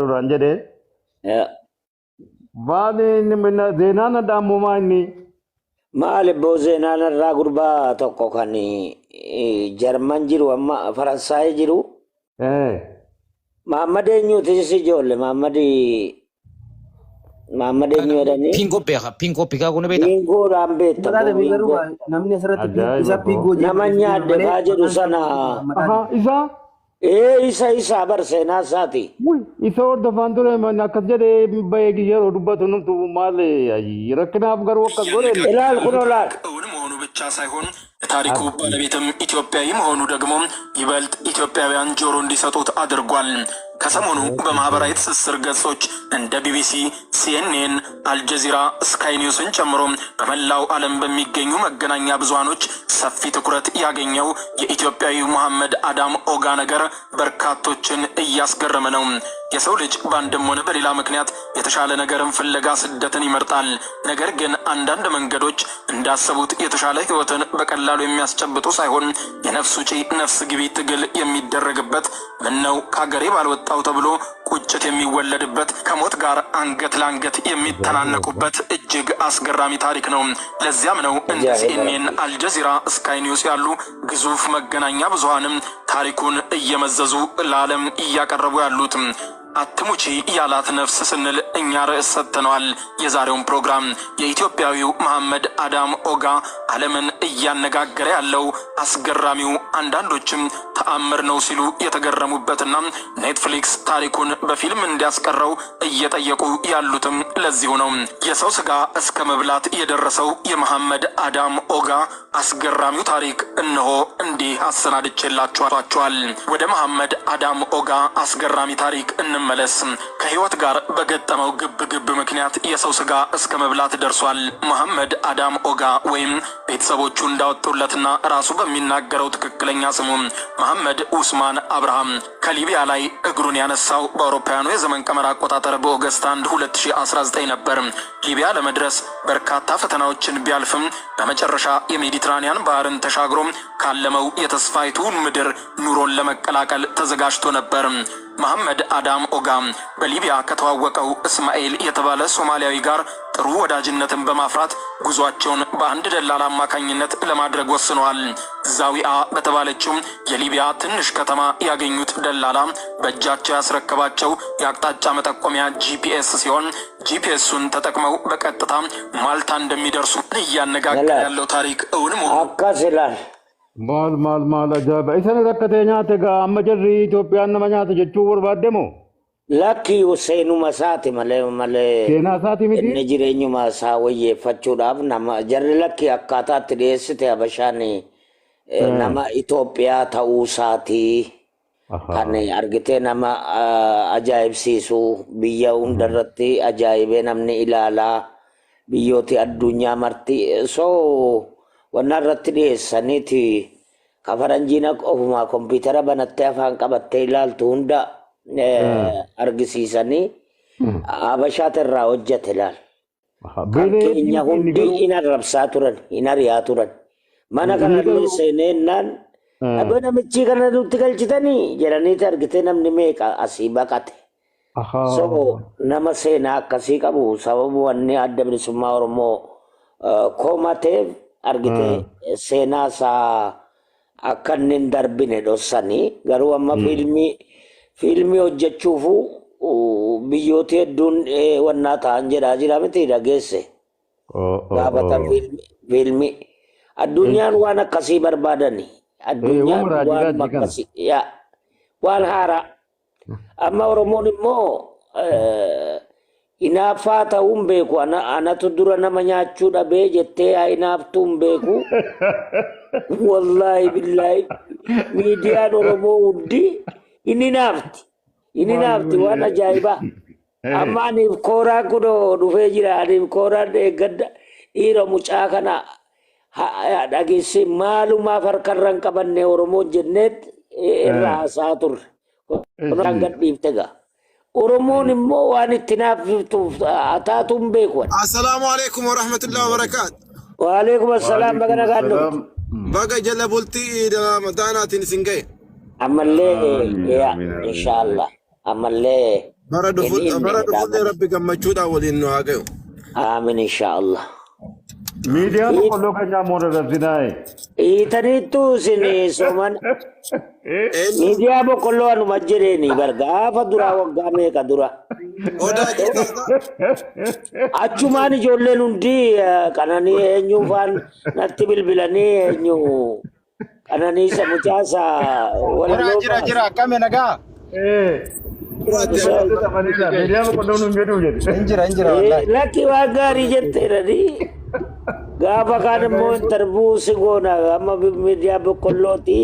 duraan jedhe. Yaa. Maali inni minna zeenaan addaammumaa inni. Maali boo zeenaan irraa gurbaa tokko kan eh, Jarman jiru amma Faransaay jiru. Eh. Mahammad eenyuuti si ijoolle Mahammad Mahammad eenyu jedhanii Piingoo beeka. Piingoo pikaa kun beekta. Piingoodhaan beekta Maqaa boo dhabe garuu piingoo. namni asirratti Ajaa'iba isa boo. piigoo Nama jedhu nyaadde malee faa jedhu maqaan isaa sana. Mahammad Aha Ali. isa. Ee isa isa bar seenaa isaati. Wuy isa hordofaan ture man akkas jedhee bahee yeroo dubbatu numtu maal ayyi rakkinaaf garuu akkas godhe. Ilaal kunoo laal. እውን መሆኑ ብቻ ሳይሆን የታሪኩ ባለቤትም ኢትዮጵያዊ መሆኑ ደግሞ ይበልጥ ኢትዮጵያውያን ጆሮ እንዲሰጡት አድርጓል። ከሰሞኑ በማህበራዊ ትስስር ገጾች እንደ ቢቢሲ፣ ሲኤንኤን፣ አልጀዚራ፣ ስካይ ኒውስን ጨምሮ በመላው ዓለም በሚገኙ መገናኛ ብዙሃኖች ሰፊ ትኩረት ያገኘው የኢትዮጵያዊ መሐመድ አዳም ኦጋ ነገር በርካቶችን እያስገረመ ነው። የሰው ልጅ በአንድም ሆነ በሌላ ምክንያት የተሻለ ነገርን ፍለጋ ስደትን ይመርጣል። ነገር ግን አንዳንድ መንገዶች እንዳሰቡት የተሻለ ሕይወትን በቀላሉ የሚያስጨብጡ ሳይሆን የነፍስ ውጪ ነፍስ ግቢ ትግል የሚደረግበት ምነው ከአገሬ ባልወጣው ተብሎ ቁጭት የሚወለድበት ከሞት ጋር አንገት ለአንገት የሚተናነቁበት እጅግ አስገራሚ ታሪክ ነው። ለዚያም ነው እንደ Ajaa'iba ሲኤንኤን፣ rabbi. አልጀዚራ፣ ስካይ ኒውስ ያሉ ግዙፍ መገናኛ ብዙሃንም ታሪኩን እየመዘዙ ለዓለም እያቀረቡ ያሉት። አትሙቺ ያላት ነፍስ ስንል እኛ ርዕስ ሰጥተነዋል። የዛሬውን ፕሮግራም የኢትዮጵያዊው መሐመድ አዳም ኦጋ ዓለምን እያነጋገረ ያለው አስገራሚው አንዳንዶችም ተአምር ነው ሲሉ የተገረሙበትና ኔትፍሊክስ ታሪኩን በፊልም እንዲያስቀረው እየጠየቁ ያሉትም ለዚሁ ነው። የሰው ስጋ እስከ መብላት የደረሰው የመሐመድ አዳም ኦጋ አስገራሚው ታሪክ እነሆ እንዲህ አሰናድቼላችኋል። ወደ መሐመድ አዳም ኦጋ አስገራሚ ታሪክ እንመለስ። ከህይወት ጋር በገጠመው ግብ ግብ ምክንያት የሰው ስጋ እስከ መብላት ደርሷል። መሐመድ አዳም ኦጋ ወይም ቤተሰቦቹ እንዳወጡለትና ራሱ በሚናገረው ትክክለኛ ስሙ መሐመድ ኡስማን አብርሃም ከሊቢያ ላይ እግሩን ያነሳው በአውሮፓውያኑ የዘመን ቀመር አቆጣጠር በኦገስት 1 2019 ነበር። ሊቢያ ለመድረስ በርካታ ፈተናዎችን ቢያልፍም በመጨረሻ የሜዲትራኒያን ባህርን ተሻግሮ ካለመው የተስፋይቱን ምድር ኑሮን ለመቀላቀል ተዘጋጅቶ ነበር። መሐመድ አዳም ኦጋ በሊቢያ ከተዋወቀው እስማኤል የተባለ ሶማሊያዊ ጋር ጥሩ ወዳጅነትን በማፍራት ጉዟቸውን በአንድ ደላላ አማካኝነት ለማድረግ ወስነዋል። ዛዊአ በተባለችው የሊቢያ ትንሽ ከተማ ያገኙት ደላላ በእጃቸው ያስረከባቸው የአቅጣጫ መጠቆሚያ ጂፒኤስ ሲሆን ጂፒኤሱን ተጠቅመው በቀጥታ ማልታ እንደሚደርሱ እያነጋገረ Ilaal. ያለው ታሪክ እውን መሆኑ Akkas ilaal. Maal maal maal ajaa'iba isa rakkatee nyaate gaa amma jarri Itoophiyaan nama nyaate jechuu barbaadde moo Lakki seenuma isaati malee malee seenaa isaati miti. Inni jireenyuma isaa wayyeeffachuudhaaf nama jarri lakki akkaataa itti dhiyeessite Habashaan eh, nama Itoophiyaa ta'uu isaatii kan argitee nama ah, ajaa'ibsiisu biyya hundarratti ajaa'ibee namni ilaalaa biyyooti addunyaa marti so wanna irratti dhiyeessaniiti ka faranjiin akka ofumaa kompiitara banattee afaan qabattee ilaaltu hunda eh, argisiisanii Habashaatu irraa hojjete ilaal. Kan Beeleetii keenya miti inni hundi garuu in arrabsaa turan, in ari'aa turan. Mana inni kanallee garuu seeneennaan aboo namichi kana nutti galchitanii jedhaniiti argitee namni meeqa asii baqate. So nama seenaa akkasii qabu sababa wanni adda bilisummaa Oromoo eh, komateef argitee seenaa isaa akka inni hin darbine dhossanii garuu amma fiilmii fiilmii hojjechuufu uh, biyyooti hedduun eh, wannaa ta'an jedhaa jira miti dhageesse gaafatan fiilmii fiilmii addunyaan waan akkasii barbaadani addunyaan Uuma raajii waan raajii kana. akkasii yaa waan haaraa amma Oromoon immoo eh, hinaaffaa ta'uu hin beeku. Ana, anatu dura nama nyaachuu dhabee jettee haa hinaaftuu hin beeku. Wallaahi billaahi miidiyaan Oromoo hundi hin hinaafti. Hin Maal hinaafti waan wayya. ajaa'ibaa. Amma aniif kooraan kunoo dhufee jira. Aniif kooraan eeggadda dhiira mucaa kana ha- dhageessee maalumaaf harkarra hin qabanne Oromoon jenneet irra haasa'aa turre. Kooraan gad dhiifte gaa. Oromoon immoo waan itti naafiftuuf taatu hin beeku. ani. Assalaamu alaikum warahmatullahi wabarakaatu. Waalaikum assalaam baga Waalaikum nagaan dhufte. salaam. Baga jala bultii Iid Ramadaanaatiin isin ga'e. Ammallee Amiin yaa amiin amiin. inshaallah ammallee Bara Hin dhufu dhiifne bara dhufullee dhaabate. Rabbi gammachuudhaan waliin nu haa gayu. Aamin inshaallah. Miidiyaa boqqolloo keenyaa immoo dabarsinaaye. Hiitaniittu isin sooman Eenyu miidiyaa boqqolloo anuma jedheeni bar gaafa duraa waggaa meeqa dura. odaa jirtaata? Achumaan ijoolleen hundi qananii eenyu faan natti bilbilanii eenyu qananiisa mucaasa Jira walaloo jira baase. jira akkami nagaa? Duraatti Miidiyaa boqqolloo nuun jedhu jedhe. Hin jira hin jira wallahi. Lakki waan gaarii jetteedhani. Gaafa kaan immoo interview si goona amma miidiyaa boqqollooti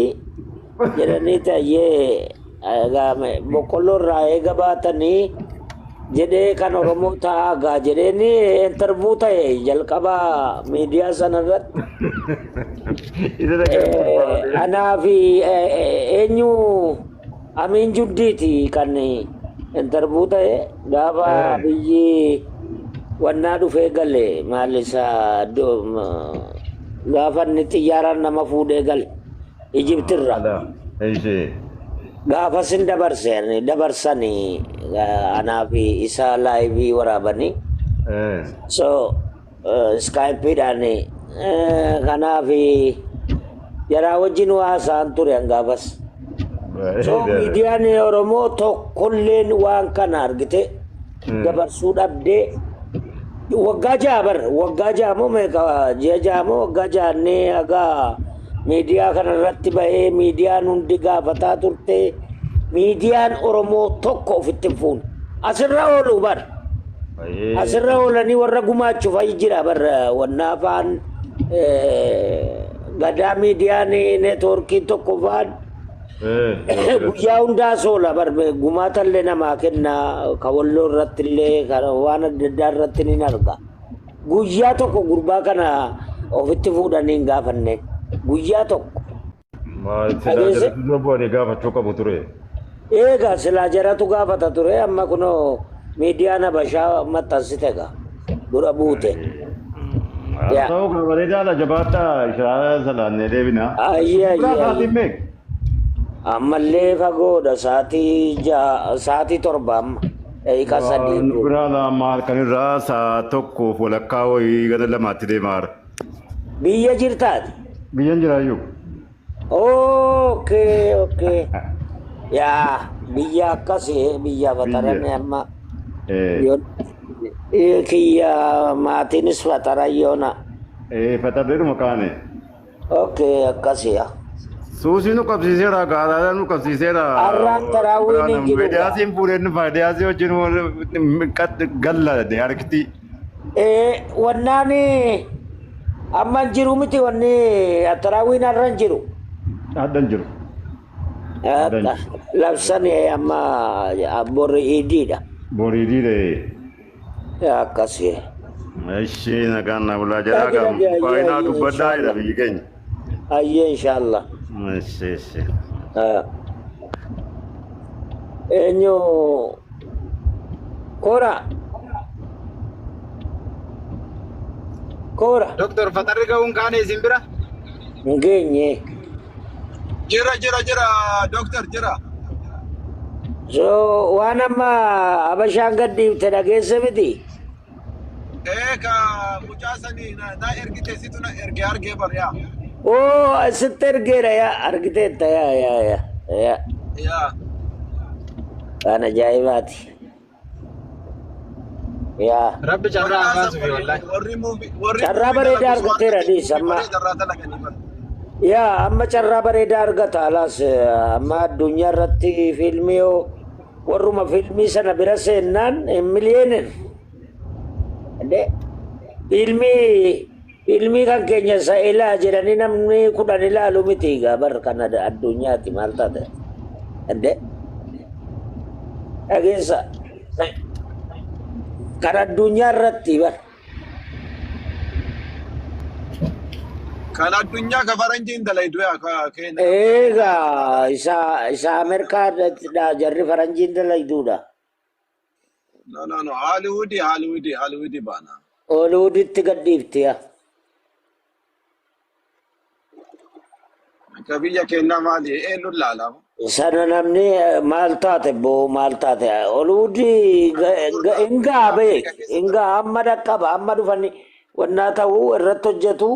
jedhanii tayyee boqqolloo irraa eega baatanii jedhee kan Oromoo ta'aa gaa jedheeni interview ta'e jalqaba miidiyaa sanarratti. Isa dhaggeeffatu. Anaa fi eenyu Amiin Juddiiti kan interview ta'e gaafa biyyi wannaa dhufee gale maal isa gaafa inni xiyyaaraan nama fuudhee gale Ijiptirra. Ishee. Gaafa sin dabarsan dabarsanii anaa fi isa live waraabanii so Skypeidhaan kanaaf jaraa wajjin haasa'an ture hangaafas. So miidiyaan Oromoo tokkolleen waan kana argite dabarsuu dhabdee waggaa 6 bar waggaa 6 moo meeqa ji'a 6 moo waggaa 6 haga miidiyaa kana irratti bahee miidiyaan hundi gaafataa turte miidiyaan Oromoo tokko ofitti hin fuune. Asirra oolu bar. Asirra oolanii warra gumaachuuf ayi jira bar wannaa afaan gadaa miidiyaan neetwoorkiin tokko faan guyyaa hundaa soola bar gumaata illee namaa kenna ka walloo irratti illee kan waan adda addaa irratti ni arga. Guyyaa tokko gurbaa kana ofitti fuudhanii hin gaafanne. Guyyaa tokko. Maal silaa jaratu dura bu'anii gaafachuu qabu ture. Eegaa silaa jaratu gaafata ture amma kunoo miidiyaan Habashaa maxxansite egaa dura buute. Haa ta'u gaa bareedaadha jabaadhaa ishaa salaannee deebina. Ayyee ayyee Biraa ayyee. sa'aatiin meeqa? Ammallee fagoodha sa'aatii 6 sa'aatii 7 amma daqiiqaa 3 Nu duuba. biraa amma halkan irraa sa'a tokkoof walakkaa wayii gara lamaatti deemaa jira. Biyya jirtaati? Biyyan jiraayyuu. Okay okay. Yaa biyya akkasii biyya faxarame Biyya. amma Eh, yoon kiyya maatiinis faxaran yoona. Faxarreedhuma kaane. Okay akkasii yaa. Suusii nu qabsiiseera, gaaraadhaan nu qabsiiseera. Har'aan taraawiin hin jiru gaa. Diyaasiin fuudhee nu faaya. Diyaasii wajjin galla harkitti. Wannaan amma hin jiru miti wanni taraawiin har'a hin jiru. Adda hin jiru. Adda hin jiru. Labsan amma borri iidiidha. Borii diidee. Akkasii. Ishee nagaan na bulaa jedhaa Dhagi qabu. dhagi ayyee Baay'inaa ayyee dubbadhaa jedha inshaallah. biyyi keenya. Ayyee inshaallah. Ishee ishee. Eenyu koora koora Doktor faxarri ga'uun kaane isin bira? hin geenye. Jira jira jira doctor jira. So waan amma Habashaan gad dhiifte dhageesse miti. Ee ka mucaa sanii na na ergite situ na erge argee bar yaa. Oo sitti ergeera yaa argiteetta yaa yaa yaa yaa Yaa. waan ajaa'ibaati. Yaa Rabbi carraa haa Wannaa san baasufi warri wallahi. warri movie warri carraa movie bareedaa dalagus waan argateera ta'eef dhiis movie amma. bareeda irraa dalaganii bar. Yaa amma carraa bareedaa argata alaas amma addunyaa irratti fiilmii yoo warruma fiilmii sana bira seennaan millionaire. Fiilmii kan keenya isa ilaa jedhanii namni 10 ilaalu miti egaa bar kan addunyaati maal taate. Dhageessa kan addunyaa irratti bar. Kan addunyaa ka faranjiin dalaydu yaa ka keenya. Egaa isa Ameerikaadha jarri faranjiin dalayduudha. No no no Hollywood Hollywood Hollywood baana. Hollywooditti gad dhiifti yaa. Ka biyya keenyaa maali eenyuun laalama? Sana namni maal taate boo maal taate Hollywood hin ga'a beek hin ga'a amma dhaqqaba amma dhufanii wannaa ta'uu irratti hojjetu.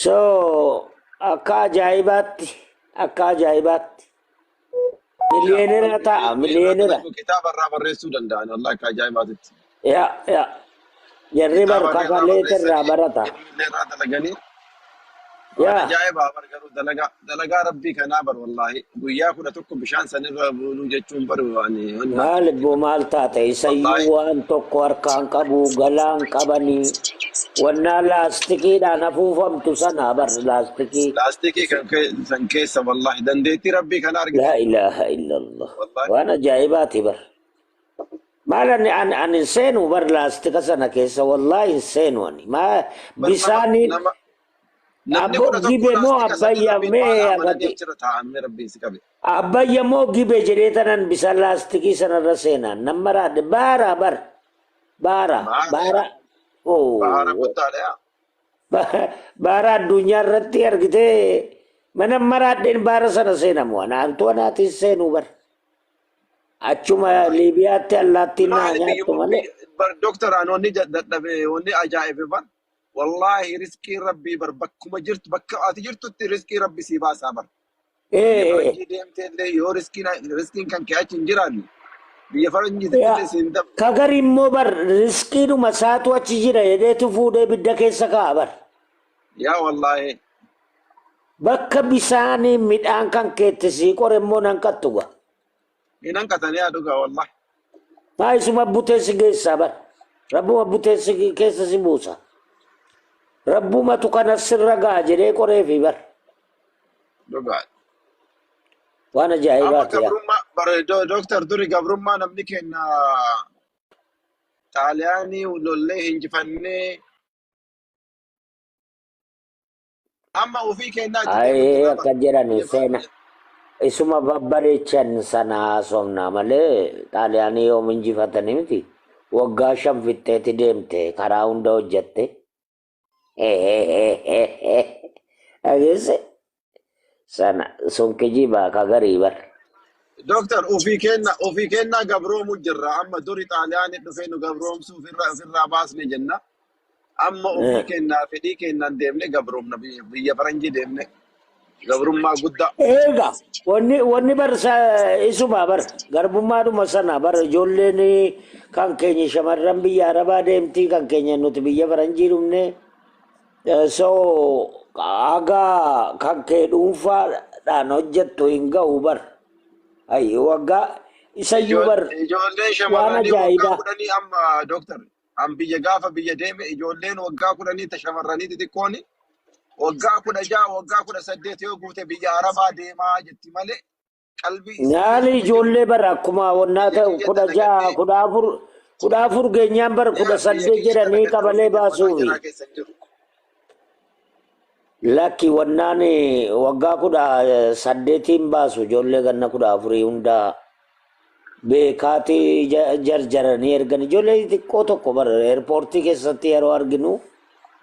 So akka ajaa'ibaatti akka ajaa'ibaatti millionaire ta'a millionaire. Kitaaba irraa barreessuu danda'an wallahi akka ajaa'ibaatitti. Yaa yaa jarri bar Kitaaba irraa kafaleet irraa barreessanii barata. illee irraa dalaganii waan Yaa ajaa'ibaa bar garuu dalagaa dalagaa rabbii kanaa bar wallahi guyyaa 11 bishaan sanirra buluu jechuun bar waan wanna maal ibboo maal taate isayyuu wallahi waan tokko harkaan qabu galaan qabanii wannaa laastikiidhaan afuufamtu sana bar laastikii. Laastikii kan san keessa wallahi dandeettii rabbii kana argite. Laa ilaaha illallah. Wallahi Waan ajaa'ibaati bar. Maal ani hin seenu bar laastika sana keessa wallahi hin seenu ani. Maa bar nama bisaaniin nama namni abbo 11 gibe moo laastika sanirra abbayya maal mee amananii agati achirra taa'an mee rabbiin si qabe. abbayya moo gibe jedhee tanan bisaan laastikii sanarra seenaan nan maraadhe baara bar baara Baara baara baara oo guddaadha yaa. Baara addunyaa irratti argitee mana maraadheen baara sana seenamu anaantu anaatiin seenuu bar achuma Liibiyaatti allaattiin naa Maali nyaattu malee. bar doktor an wanni dadhabe wanni ajaa'ibe bar wallahi riskii rabbii bar bakkuma jirtu bakka ati jirtutti riskii rabbi sii baasaa bar. Biyya faranjii deemtee illee yoo riskiin kan kee achi hin jiraanne biyya faranjiitti illee siin dabdu. Kagar immoo bar riskiidhuma isaatu achi jira jedheetu fuudhee ibidda keessa kaa'a bar. Yaa wallahi. Bakka bisaanii midhaan kan keetti sii qore immoo nan qattu ga. Hin hanqatanii yaa dhugaa wallahi. Maa isuma butee si geessaa bar. Rabbuma butee si keessa si buusa. Rabbumatu kana sirra ga'a jedhee qoreefi bar. Dhugaa. Waan Amma ajaa'ibaati yaa. gabrummaa bare doktor duri gabrummaa namni kenna Xaaliyaanii lollee hinjifannee amma ofii kennaa itti deemu Ayee jirra akka bar. jedhan Biyya seena. Isuma babbareechan sana haasofna malee Xaaliyaanii yoom injifatanii miti. Waggaa 5 fixxeeti deemte karaa hunda hojjatte. Dhageesse sana sun kijiba ka garii bar. Doktor ofii kenna gabroomu jirra amma duri Xaaliyaanii dhufee nu gabroomsuu ofirraa baasne jenna. Amma ofii kennaa fedhii kennaan deemne gabroomna biyya faranjii deemne gabrummaa guddaa. Eega wanni bar isuma bar garbummaadhuma sana bar ijoolleen kan keenya shamarran biyya arabaa deemtii kan keenya nuti biyya faranjii dhumne. So haga kan kee dhuunfaadhaan hojjettu hin ga'u bar. Ayyi waggaa isayyuu bar Ijoolleen waan shamarranii waggaa ajaa'ibaa. 10 amma doktor an biyya gaafa biyya deeme ijoolleen waggaa 10 ta shamarranii xixiqqooni waggaa 16 waggaa 18 yoo guute biyya arabaa deemaa jetti malee qalbii isii Nyaali keessa jiru ijoollee bar akkuma wannaa biyya ta'u kiyya 16 dalagadhee 14 14 geenyaan bar kudha yaa biyya saddeet kiyya jedhanii dalagadhee qabalee wanni mataa baasuufi. jaraa keessa hin jiru. Lakki wannaan waggaa 18n baasu ijoollee ganna 14 hunda beekaati jarjaranii ergan ijoollee xixiqqoo tokko bar airportii keessatti yeroo arginu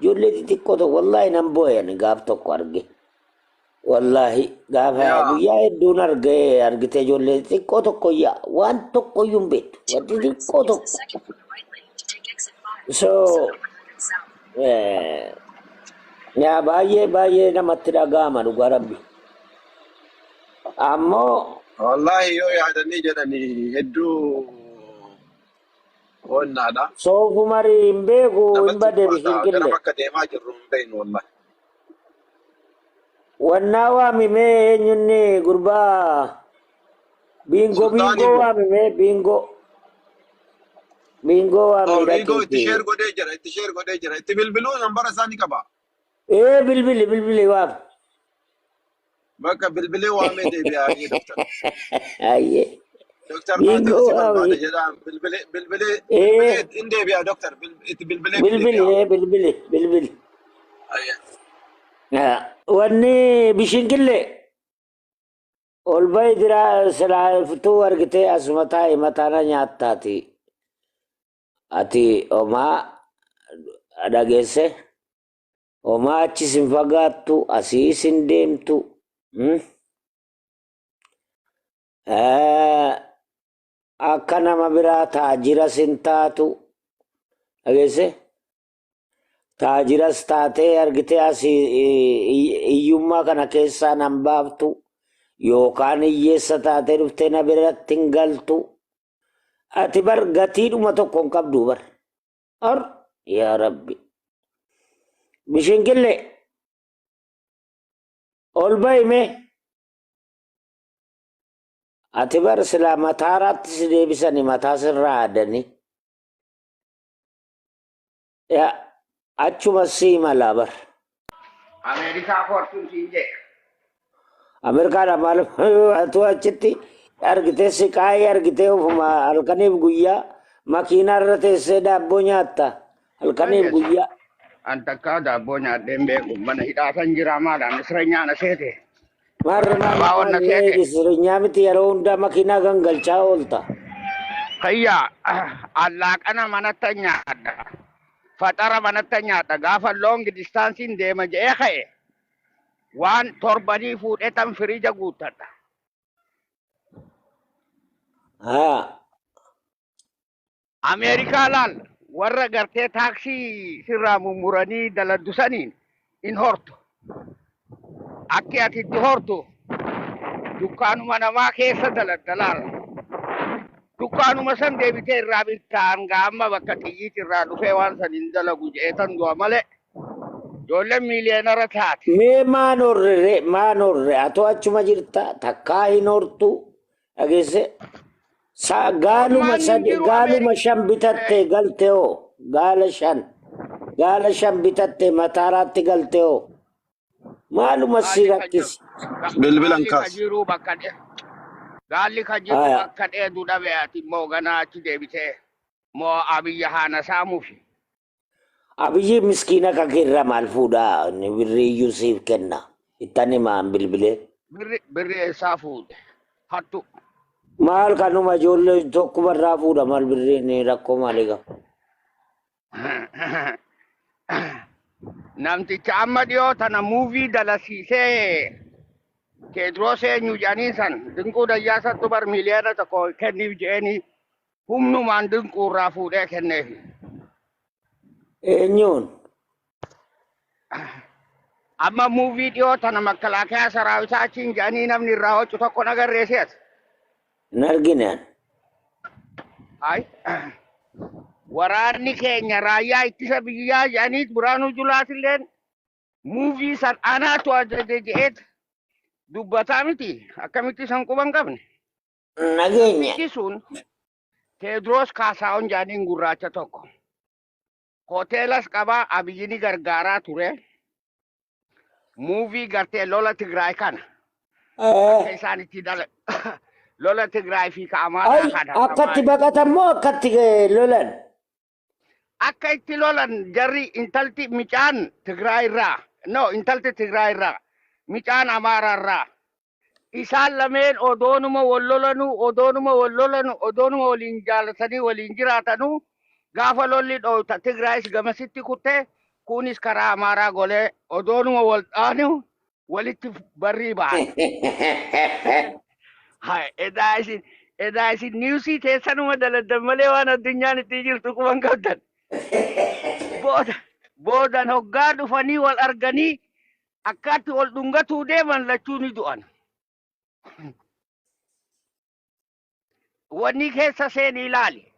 ijoollee xixiqqoo tokko wallaahi nan boo'e ani gaaf tokko arge. Wallaahi gaafa Yaa guyyaa hedduun arge argite ijoollee xixiqqoo tokko yaa waan tokko iyyuu hin beektu waan xixiqqoo tokko. So yaa baay'ee baay'ee namatti dhaga'ama dhugaa rabbi. Ammoo Wallaahi yoo yaadanii jedhanii hedduu onnaadha. Soofumarii hin beeku hin Namatti bade ulfaata bishinqille. garam akka deemaa jirru hin beeknu wallahi. Wannaa waamimee eenyunni gurbaa biingoo Sultaanii biingoo moo? waamimee biingoo biingoo waamii Oh, Biingoo itti dhaqiiti. share godhee jira, itti share godhee jira. Itti bilbiluu nambara isaa ni qaba. Ee bilbili bilbili waam. Bakka bilbilee waamee deebi'aa doktar. Ayyee. Doktar Maatiin Biingoo si barbaada waamii. jedhaan bilbilee bilbilee bilbilee Ee hin deebi'a doktar itti bilbilee hin bilbili deebi'a. ee bilbili bilbili. Ayyee. Wanni bishinqillee ol bahi diraa silaa argitee asuma taa'e mataana nyaattaati. Ati homaa dhageesse homaa achis hin fagaattu asiis hin deemtu. Akka nama biraa taajiras hin taatu. Dhageesse? Taajiras taatee argitee asii hiyyummaa kana keessaa nan baaftu yookaan hiyyeessa taatee dhuftee na biratti hin galtu. Ati bar gatiidhuma tokko hin qabdu bar. Ar yaa Rabbi. Bishinkillee ol bahi mee. Ati bar silaa mataaraatti si deebisani mataa sirraa haadanii. Yaa achuma sii malaa bar. Ameerikaa koortuun siin jedhe. Ameerikaadha maal atu achitti argitee siqaayii argitee ofuma halkaniif guyyaa makiinaa irra teessee daabboo nyaatta halkaniif guyyaa. An takkaa daabboo nyaadhee hin beeku. Mana hidhaa san jira maadhaan isra nyaana seete. Maarri maal Abaa wanna seete. Isrinyaa miti, yeroo hundaa makiinaa gangalchaa oolta. Kayyaa allaaqana manatti nyaadha. Faxara manatti nyaadha. Gaafa long distanceiin deema jedhee ka'e waan torbanii fuudhee tan firiija guuttadha. Haa. Ameerikaa laal, warra gartee taaksii sirraa mummuranii daladdu saniin in hortu. Akki ati itti hortu dukkaanuma namaa keessa daladda laal. Dukkaanuma san deebitee irraa bittaa, hanga amma bakka xiyyiiti irraa dhufee waan san hin dalagu jedhee tan du'a malee. Ijoolleen miiliyoonara taate. Mee maan horre, maan horre? Atoo achuma jirta, takkaa hin hortu, dhageesse. Gaaluma Hormaan hin sadi jiru. Gaaluma Ameerikaa. shan bitattee galte hoo, gaala shan bitattee mataaraatti galte hoo, maaluma si Gaalli ka jiru. rakkisi? Bilbilan Gaalli ka kaas. jiru bakka gaalli ka jiru Aya. bakka dheedu dhabe. Ati immoo ganaa achi deebitee moo Abiyya haana saamuufi. Abiyyi miskiina kakeerraa maal fuudhaa? Inni birrii iyyuu siif kenna. Ittan himaan bilbilee. Birri birri eessaa fuudhe? Hattu. Maal kanuma ijoollee tokkumarraa fuudha, maal birriin rakkoo maalii qaba? Namticha amma dhiyoo tana movie dalasiisee, Teedroos eenyu jedhanii san, Dinquu Dayyaasattu bar 1 miiliyoona kenniif jedhanii humnumaan Dinquu irraa fuudhee kenneef. Eenyuun? Amma movie dhiyoo tana makalaakaa saraawitaa achiin jedhanii namni irraa hocu tokko nagarree si'as. Hin argine ani. Ay. Waraanni keenya raayyaa ittisa biyyaa jedhanii Biraanuu Julaatilleen movie san anaatu ajaje jedheet dubbataa miti, akkamitti san quban qabne. Nageenya. Namichi sun Teedroos Kaasaawun jedhaniin, gurraacha tokko. Hoteelas qabaa, Abiyyi ni gargaaraa ture. Movie gartee lola Tigraay kana. Akka isaan itti dala lola Tigraay fi ka Amaaraa Ay, kana. akkatti baqatan moo akkatti lolan? Akka itti lolan jarri intalti micaan Tigraay irraa, no, intalti Tigraay irraa, micaan Amaaraa irraa. Isaan lameen odoonuma wal lolanuu, odoonuma wal lolanu, odoonuma waliin jaalatanii waliin jiraatanuu, gaafa lolli dhoowta Tigraayis gamasitti kuttee, kunis karaa Amaaraa golee, odoonuma wal dhaanu walitti barrii ba'an. Hai, edaa isin newsii teessanuma daladdan malee waan addunyaan itti jirtu quban qabdan. Booda boodan hoggaa dhufanii wal arganii akkaatti wal dhungatuu deeman lachuu ni du'an. Wanni keessa seenii ilaali.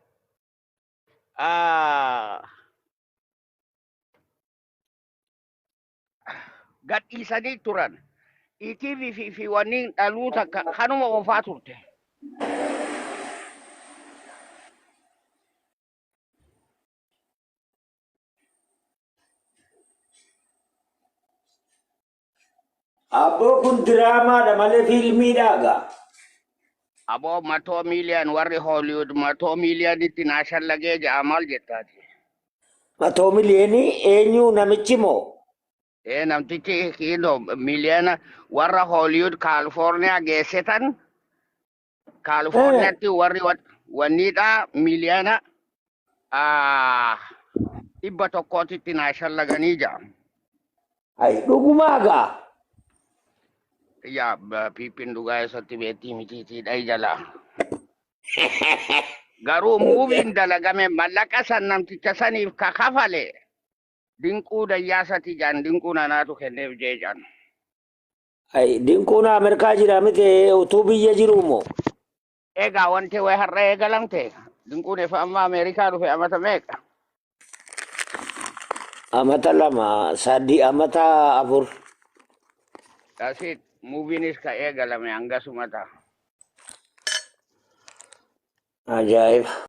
Gadhiisanii turan. ETV fi wanni dhaluu takka kanuma oofaa turte. Abboo, kun diraamaadha malee fiilmiidhaa gaa. Aboo, 100 miiliyoon, warri Hollywood 100 miiliyoonitti naa shallagee ja'a, maal jettaati? 100 miiliyoonii eenyu, namichi moo? Ee, namtichi kiiloo miiliyoona warra Hollywood Kaalifoorniyaa geessetan, Kaalifoorniyaatti warri wanniidha 100 miiliyoonititti naa shallaganii ja'a. Ay, dhugumaa gaa. Yaa piippiin dhugaa eessatti beektii mitiitii dhayi jalaa. Garuu muuviin dalagame mallaqa san namticha saniif ka kafale Dinquu Dayyaasati jaan, Dinquu nanaatu kenneef jee jaan. Ay, Dinquun Ameerikaa jira miti, utuu biyya jiru moo? Egaa wanti wayi har'a eegalamte, Dinquun efa amma Ameerikaa dhufe amata meeqa? Amata 2, 3, amata 4. That's it. Muuviinis ka eegalame hangasuma ta'a. Ajaa'iba.